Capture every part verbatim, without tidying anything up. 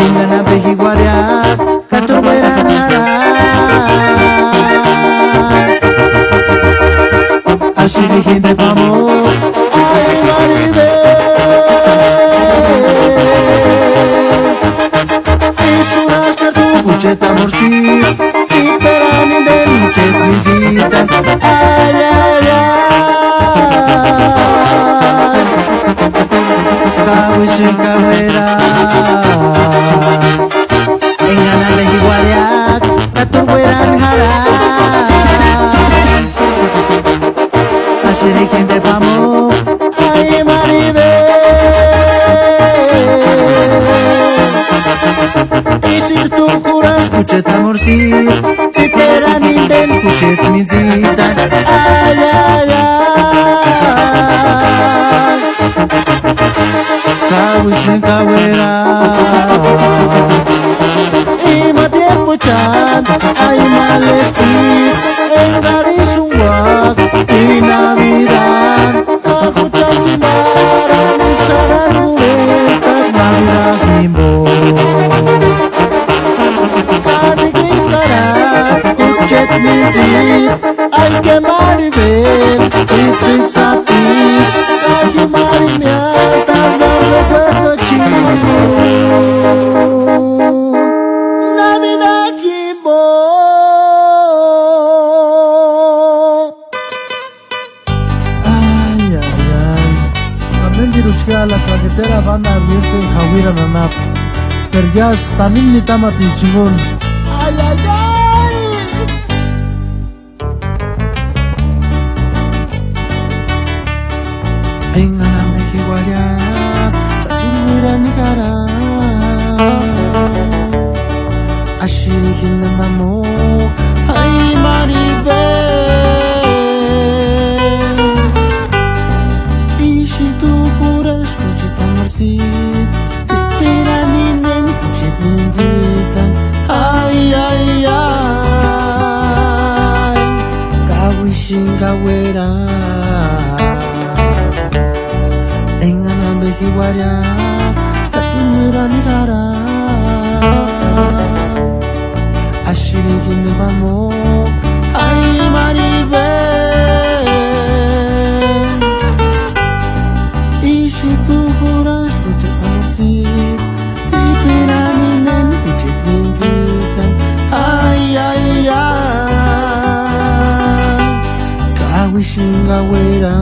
Enganambe jiuarhia, ka t'urhuerani jarha. Axini jimbe pamo, ai maribe. Ísï jurhaskua t'u jucheti amorsi, tsiperani indeni jucheti mintsitani. Ai, ai, ai. Kauisïni kauera. Enganambe jiuarhia, ka t'urhuerani jarha. Axini jimbe pamo, ai maribe. Ísïri t'u jurhaskua jucheti amorsi, tsiperani indeni jucheti mintsitani. Ai, ai, ai. Kauisïni kauera. Ima tiempuechani, ai malesi, engari ísï uaka, i Navidad, ka jucheti tsimparhani xarhani urheta Navidad jimbo. Ani Kristu jarhasti jucheti mintsita, ai ke maribe, tsitsïki sapicha, ka ji marimiata, no recuerdo chino. Navidad jimbo. Ai, ai, ai. Amendiruchkia la carretera banda abierta jauirani anapu. Pero iásï tanimu nitamaticha jinguni. Ai, ai, ai. Enganambe jiuarhia, ka t'urhuerani jarha. Axini jimbe pamo, ai maribe. Ísïri t'u jurhaskua jucheti amorsi, tsiperani indeni jucheti mintsitani. Ai, ai, ai. Kauisïni kauera. Enganambe jiuarhia, ka t'urhuerani jarha. Axini jimbe pamo, ai maribe. Ísïri t'u jurhaskua jucheti amorsi, tsiperani indeni jucheti mintsitani. Ai, ai, ai. Kauisïni kauera.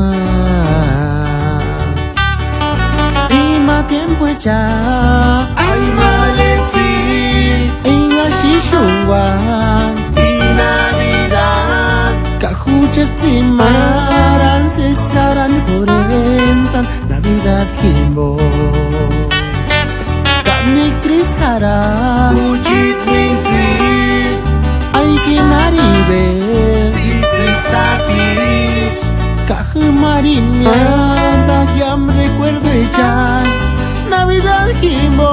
Ima tiempuechani, ai malesi, enga ísï uaka, i Navidad, ka jucheti tsimparhani sési jarhani jurhentani Navidad jimbo. Ka ni Kristu jarhasti jucheti mintsïta, ai ke maribe, tsitsïki sapicha, ka ji marimiata, iámu recuerdoechani Navidad jimbo.